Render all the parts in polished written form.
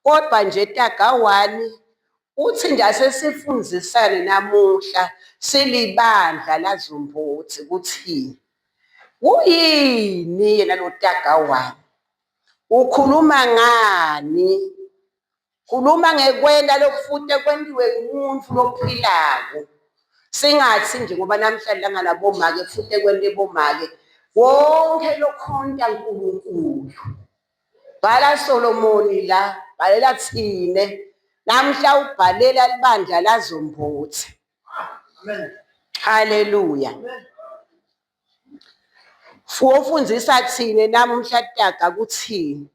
Kodwa nje Taga 1 uthi nje asesifundzisane namuhla silibandla laZombodze ukuthi kuyini yena lo Taga 1 ukhuluma ngani? Khuluma ngekwenta lokufute kwentiwe ngumuntu lophilako. Singathi nje ngoba namhla lilanga labomake kufute kwente bomake. Wonke lokhonta uNkulunkulu. Bhala Solomoni la, bhalela thine. Namhla ubhalela libandla laZombodze. Amen. Haleluya. Wofundzisa thine namuhla taga kuthini?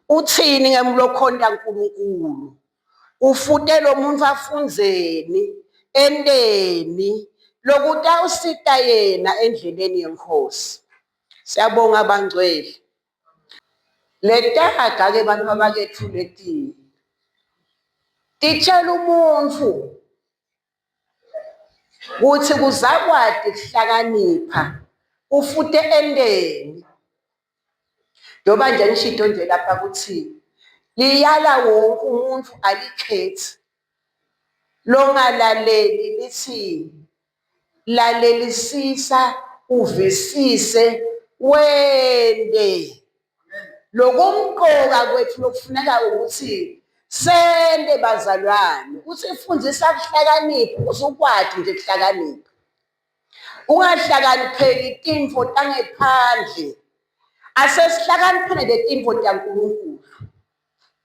Uthini ngemlokhonta uNkulunkulu? Ufute lo muntu afundzeni, enteni lokutawusita yena endleleni yeNkhosi. Siyabonga bangcwele. Letaga-ke bantu babakethu leti titshela umuntfu Kuthi kuzakwati kuhlakanipha ufute enteni. Njengoba nje ngishito nje lapha ukuthi liyala wonke umuntu alikhethi. Longalaleli lithi lalelisisa uvisise wente. Lokumqoka kwethu lokufuneka ukuthi sente bazalwane ukuthi ifundisa kuhlakanipha ukuze ukwati nje kuhlakanipha. Ungahlakanipheli tintfo tangephandle. Asesihlakaniphele letintfo taNkulunkulu.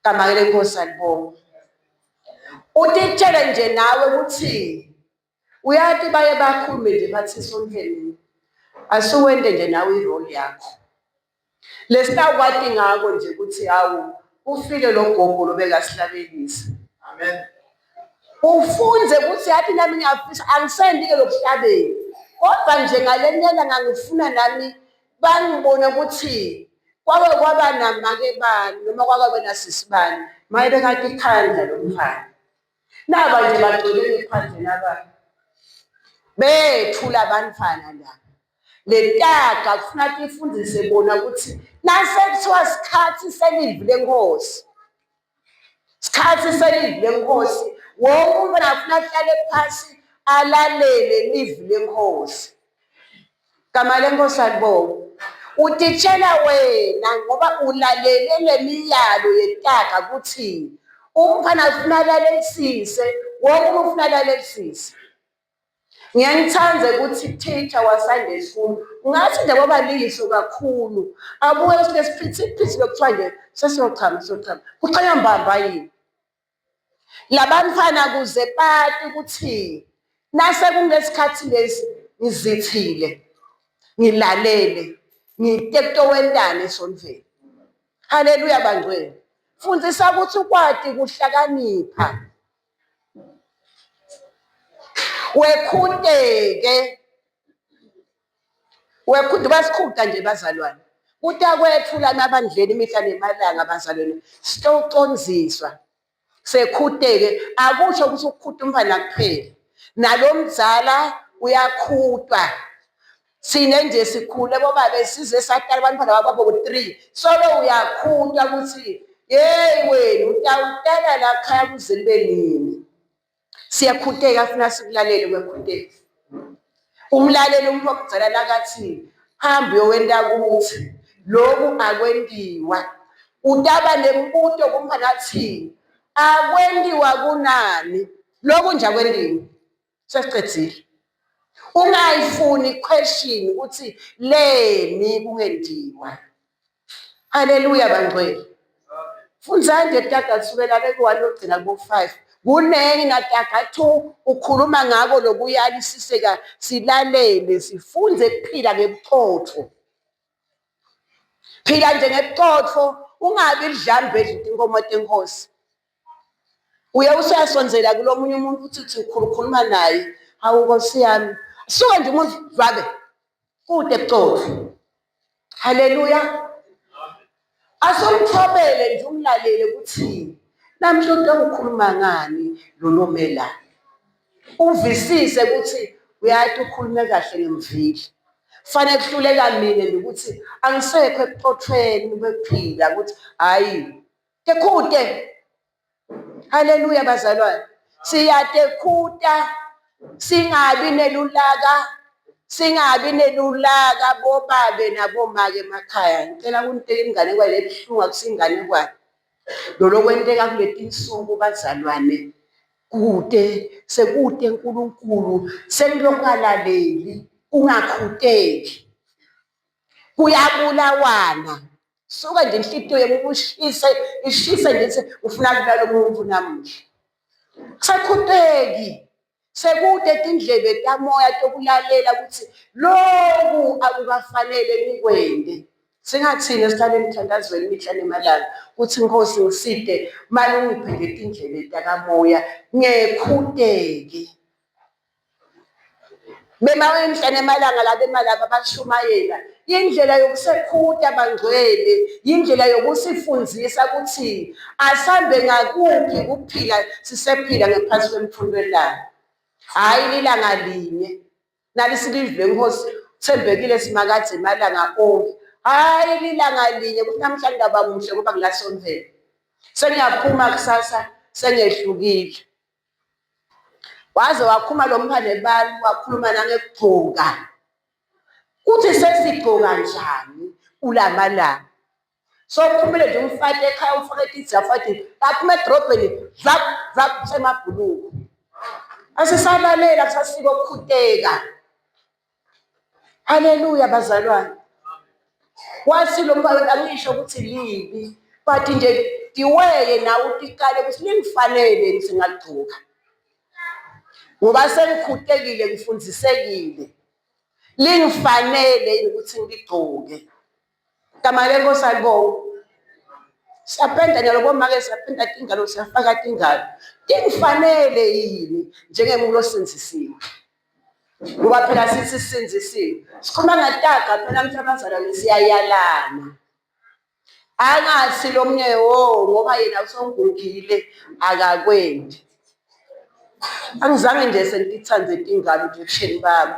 Gama ke lenkosi alibonga. Utitshele nje nawe ukuthi uyati baye bakhulume nje bathi esontweni asuwente nje nawe irole yakho. Lesitawukwati ngako nje ukuthi hawu ufike lo gogo lobekasihlabelisa. Amen. Ufunze ukuthi yathi nami ngiyafisa angisendi-ke lokuhlabela kodwa nje ngalenye langa ngifuna nami bangibone ukuthi kwake kwaba namake bani noma kwake kwaba nasisi bani maye bekade ikhandla lo mfana. Naba nje bagcwele ngephandle naba bethu labantwana la. Letaga kufuna tifundise bona ukuthi nasekuthiwa sikhathi selivi lenkosi. Sikhathi selivi lenkosi. Wonke umntwana afuna ahlale phasi alalele livi lenkosi. Gama lenkosi alibonge. Utitshela wena ngoba ulalele lemiyalo yetaga ukuthi umfana ufuna alalelisise, wonke umuntu ufuna alalelisise. Ngiye ngithande ukuthi teacher wa-Sunday school ngathi nje kwaba liso kakhulu abuke ukuthi lesiphithiphithi lokuthiwa nje sesiyochama siyochama kuchanywa mbamba yini labantwana kuze bati ukuthi nase kungesikhathi lesi ngizithile ngilalele ngite kutowentani esontweni haleluya bangcwele fundisa ukuthi ukwati kuhlakanipha Wekhuteke. Wekhuta basikhuta nje bazalwane. Kutakwethu lana abandleni imihla nemalanga bazalwane. Sitocondziswa. Sekhuteke akusho ukuthi ukukhuta umfana kuphela. Nalo mdzala uyakhutwa. Thina nje sikhule bobabe size satala abantwana bababo ku-three solo uyakhutwa ukuthi yeyi wena utawutala la khaya kuze kube nini. Siyakhuteka funa sikulalele kwekhuteka. Umlaleli umuntu omdala nakathi hamba uyowenta ukuthi lokhu akwentiwa. Utaba nemibuto kumfana athi akwentiwa kunani? Lokhu nje akwentiwa. Sesicedzile. Ungayifuni question ukuthi leni kungendiwa. Haleluya bangcwele. Fundzani nje taga kusukela ke ku-1 yogcina ku-5. Kunengi nataga 2 ukhuluma ngako lokuyalisiseka silalele sifunde kuphila ngebuqotho. Phila nje ngebuqotho ungabi lidlambe edla inkomo tenkosi. Uye usuyasondzela kulo munye umuntu uthi uthi ukhulukhuluma naye hawu nkosi yami suka nje umuntu vabe kude bucotho haleluya asomthobele nje umlalele ukuthi namhla utokukhuluma ngani lolomela uvisise ukuthi uyati ukhulume kahle ngemvili fanele kuhluleka mina nje ukuthi angisekho ebuqothweni bekuphila ukuthi hhayi Tekhute. Haleluya bazalwane. Siyatekhuta singabi nelulaka, singabi nelulaka bobabe nabomake emakhaya. Ngicela kuniteka inganekwane lebuhlungu akusinganekwane. Lolokwenteka kuletinsuku bazalwane kude sekude uNkulunkulu sekulokungalaleli kungakhuteki kuyabulawana suka nje inhlitiyo yami ushise ishise ngithi ufuna kubulala umuntu namuhla kusakhuteki sekude tindlebe tamoya tokulalela ukuthi loku akukafanele nikwente singathini sihlale emthandazweni imihla nemalanga ukuthi Nkosi ngiside mane ungiphe letindlebe takamoya ngekhuteke Bema imihla nemalanga la bema laba bashumayela. Indlela yokusekhuta bangcwele, yindlela yokusifundisa ukuthi asambe ngakuphi kuphila sisephila ngephansi kwemfundo elanga. Hhayi lilanga linye. Nalisi livi lenkosi thembekile simakadze emalanga onke. Hhayi lilanga linye ukuthi namhlanje ndaba muhle ngoba ngilasontweni. Sengiyaphuma kusasa sengehlukile. Waze wakhuluma lo mphane bani wakhuluma nangekugcoka kuthi sesigcoka njani kulamalanga sophumile nje umfati ekhaya umfake tijafati aphuma edrobheni vap vap semabhuluku asisalalela kusasiko okukhuteka Haleluya bazalwane. Wathi lo mfana angisho ukuthi libi but nje tiweye nawe utikale ukuthi lingifanele ngithi ngaligcoka. Ngoba sengikhutekile ngifundisekile. Lingifanele ukuthi ngiligcoke. Gama lenkosi alibongwe. Siyapenda nyalo bomake siyapenda tingalo siyafaka tingalo. Tingifanele yini njengemuntu osindisiwe? Ngoba phela sithi sisindisiwe. Sikhuluma ngataga phela namhla abazalwane siyayalana. Angathi lo mnye wo ngoba yena usongugile akakwendi. Angizange nje sengithande tingalo nje ebusheni bami.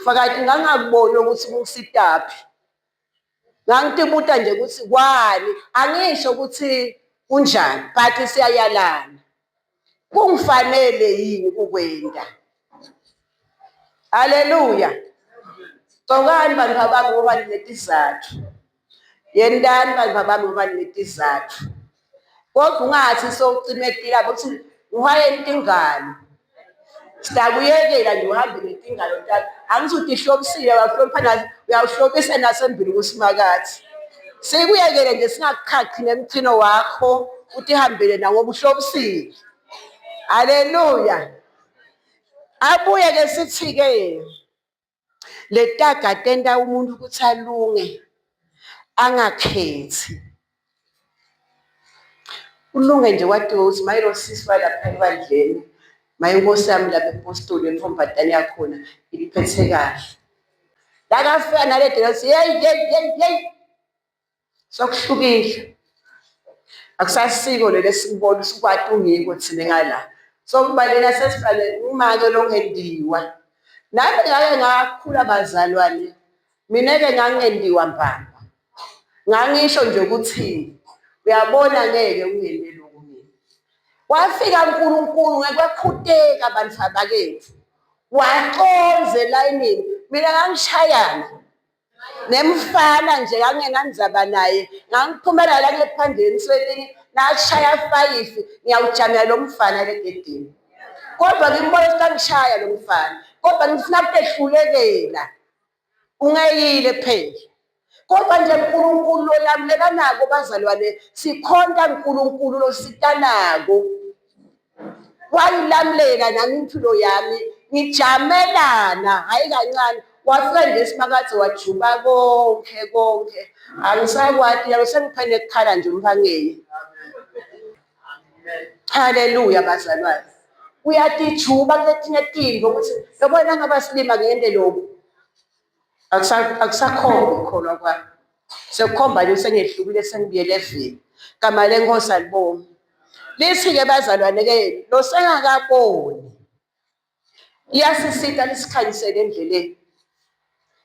Fakati ngangakuboni ukuthi kusitaphi. Ngangitibuta nje ukuthi kwani, angisho ukuthi kunjani but siyayalana. Kungifanele yini kukwenda? Haleluya. Gcokani bantu abami ngoba ninetizathu. Yentani bantu abami ngoba ninetizathu. Kodwa ungathi sowucimetile ukuthi uhayeni tingalo. Sitakuyekela nje uhambe netingalo takho. Angithi utihlobisile wahlonipha uyawuhlobisa nasembili kuSimakadze. Sikuyekele nje singakuqhaqhi nemchino wakho utihambele na ngoba uhlobisile. Haleluya. Abuye ke sithi-ke letaga tenta umuntu ukuthi alunge angakhethi. Ulunge nje kwatiwa ukuthi maye lo sisi walapha ebandleni, maye inkosi yami lapha epostoli lentombazane yakhona iliphethe kahle. Lakafika nale dela yeyi yeyi yeyi yeyi Sokuhlukile. Akusasiko leli esikubona sikwati ungiko thina ngala. Sokubaleka sesifane umake longendiwa. Nami ngake ngakhula bazalwane. Mina-ke ngangendiwa mbamba. Ngangisho nje ukuthi uyabona ngeke ungene lokhu mina. Wafika uNkulunkulu ngekwekhuteka bantu abakethu. Waqonze elayinini. Mina ngangishayana. Nemfana nje ngangingenandzaba naye ngangiphumela la ngephandle emsebenzini nashaya fayifi ngiyawujamela lo mfana legedini kodwa ngimbona ukuthi angishaya lo mfana kodwa ngifuna kutehlulekela ungeyile phela kodwa nje uNkulunkulu lolamulelanako bazalwane sikhonta uNkulunkulu lositanako Wayilamulela nami impilo yami ngijamelana hhayi kancane wafika nje simakadze wajuba konke konke angisakwati yabo sengiphene kukhala nje umphangeli haleluya bazalwane uyatijuba kuletinye tintfo ukuthi yabona ngaba silima ngente lokhu Akusakhombi ukukholwa kwami. Sekukhomba nje sengehlukile sengibuyele evini. Gama lenkosi alibonge. Lithi-ke bazalwane-ke lo sengakaboni liyasisita lisikhanyisele endleleni.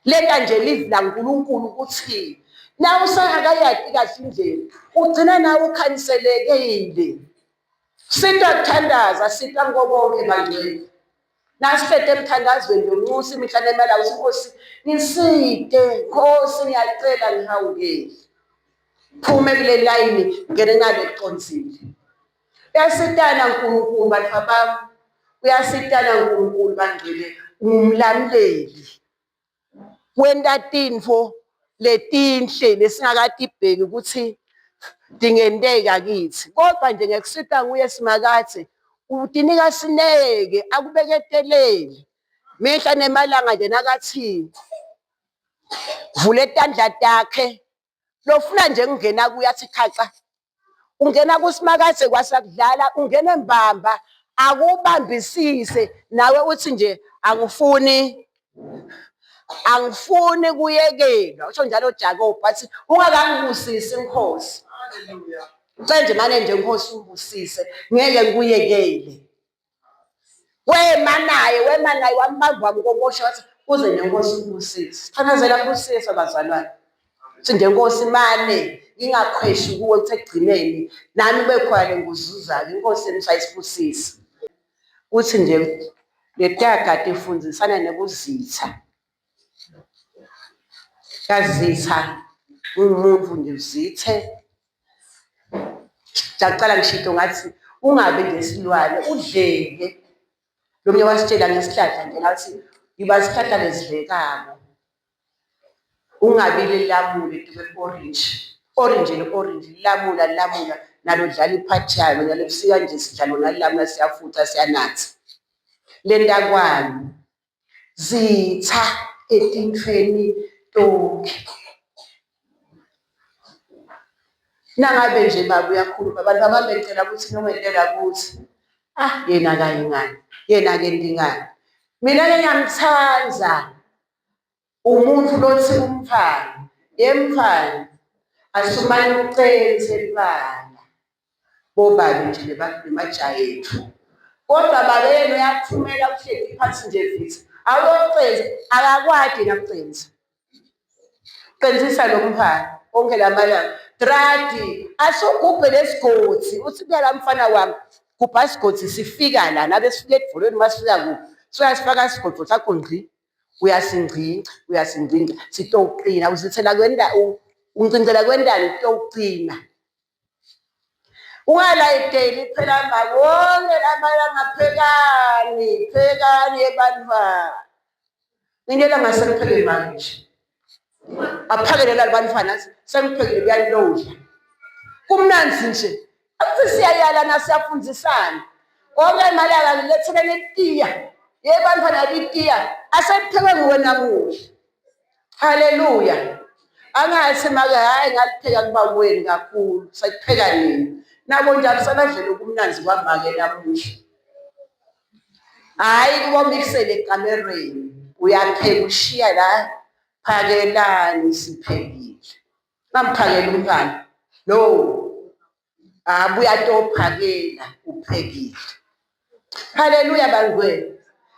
Lenta nje livi laNkulunkulu ukuthi na usengakayati kahle indlela ugcina nawe ukhanyiselekile. Sita kuthandaza, sita kubo bonke bangcwele. Nasihlete emthandazweni yonxusa imihla nemalanga uthi Nkosi ngisite, Nkosi ngiyacela ngihawukele. Phume kule layini ngene ngale kucondzile. Uyasitana uNkulunkulu bantu bami. Uyasitana uNkulunkulu bangcwele ungumlamuleli. Wenta tintfo letinhle lesingakatibheki kutsi tingenteka kitsi, kodvwa nje ngekusitwa nguye Simakadze utinika sineke akubeketelele mihla nemalanga nje nakathi vule tandla takhe lofuna nje kungena kuye athi khaxa ungena kuSimakadze kwasakudlala ungene mbamba akubambisise nawe uthi nje angifuni angifuni kuyekelwa usho njalo Jakob athi ungakangibusisi inkosi ucela nje mane nje inkosi ungibusise ngeke ngikuyekele Wema naye, wema naye, wambamba wamkokosha wathi uze nenkosi ubusise. Thandazela kubusiswa bazalwane. Uthi nje Nkosi mane ngingakhweshi kuwe kuthi ekugcineni nami kube khona lengikuzuzayo inkosi yenu sayisibusisa. Uthi nje letaga tifundisana nekuzitha. Kazitha umuntu nje uzithe Ngiyacela ngishito ngathi ungabi ngesilwane udleke. Lo munye wasitshela ngesihlahla nje ngathi yiba sihlahla lesidlekako. Ungabi lilamula etukwe-orange. Orange li-orange, lilamula lilamula nalo dlala iphathi yalo nalo ebusika nje sidla lona lilamula siyafutha siyanatha. Lentakwani Zitha etintfweni tonkhe. Nangabe nje baba uyakhuluma abantu babambecela ukuthi nongentela ukuthi ah yena akayi ngani yena akenti ngani. Mina-ke ngiyamthanda umuntu lothi umfana, ye mfana asumane ucenthe libala. bobabe nje nemajaha ethu kodwa babe yena uyathumela uhleli phansi nje vithi awuyocenza akakwadi yena kucenza cenzisa lo mfana onke la malanga dradi asugubhe lesigodi uthi kuya mfana wami gubha sigodi sifika la nabe sifika edvolweni masifika kuphi soyasifaka sigodo sakho ngci uyasingcinca uyasingcinca sitowuqina uzithela kwenda uncincela kwendani kutowuqina Ungalayiteli phela mali wonke lamalanga phekani phekani ebantwana. Into elangasengiphekele manje. Aphakele la bantwana sengiphekile kuyalodla. Kumnandzi nje. Akuthi siyayalana siyafundisana. Konke malanga ngilethele letiya. Ye bantwana litiya aseliphekwe nguwe namuhla. Haleluya. Angathi make hayi ngalipheka kuba kuweni kakhulu sekupheka nini. Nabo njalo sebadlela okumnanzi kwamake namuhla. Hhayi kubomikisele ekamerweni uyapheka ushiya la phakelani siphekile. Ngamphakela umntwana no Abuye atophakela uphekile. Haleluya bangcwele.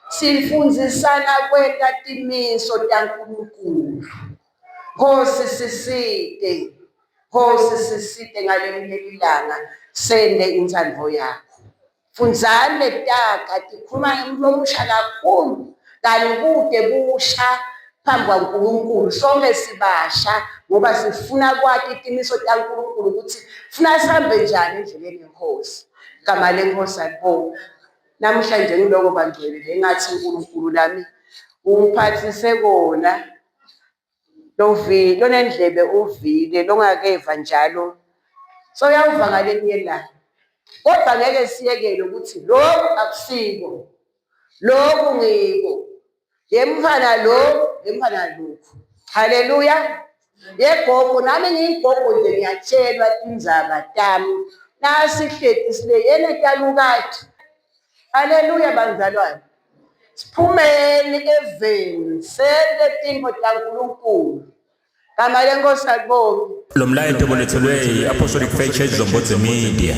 Sifundzisana kwenta timiso taNkulunkulu. Nkosi sisite. Nkosi sisite ngalelinye lilanga sente intsandvo yakho. Fundzani letaga tikhuluma ngemuntu omusha kakhulu kanti kude busha phambi kwaNkulunkulu. Sonke sibasha ngoba sifuna kwati timiso taNkulunkulu ukuthi funa sihambe njani endleleni yenkosi. Gama lenkosi alibonge. Namuhla nje ngiloko bangcwele lengathi uNkulunkulu nami ungiphathise kona lovile lonendlebe uvile longakeva njalo soyawuva ngalinye ilanga kodwa ngeke siyekele ukuthi lokhu akusiko lokhu ngiko yemfana lo yemfana lokhu haleluya yegogo nami ngiyigogo nje ngiyatshelwa tindzaba tami nasihleti sile yena talukati Haleluya bazalwane. Siphumeni eveni sente tintfo taNkulunkulu. Gama lenkosi alibonge. Lo mlayeto ulethelwe yi-Apostolic Faith Church Zombodze Media.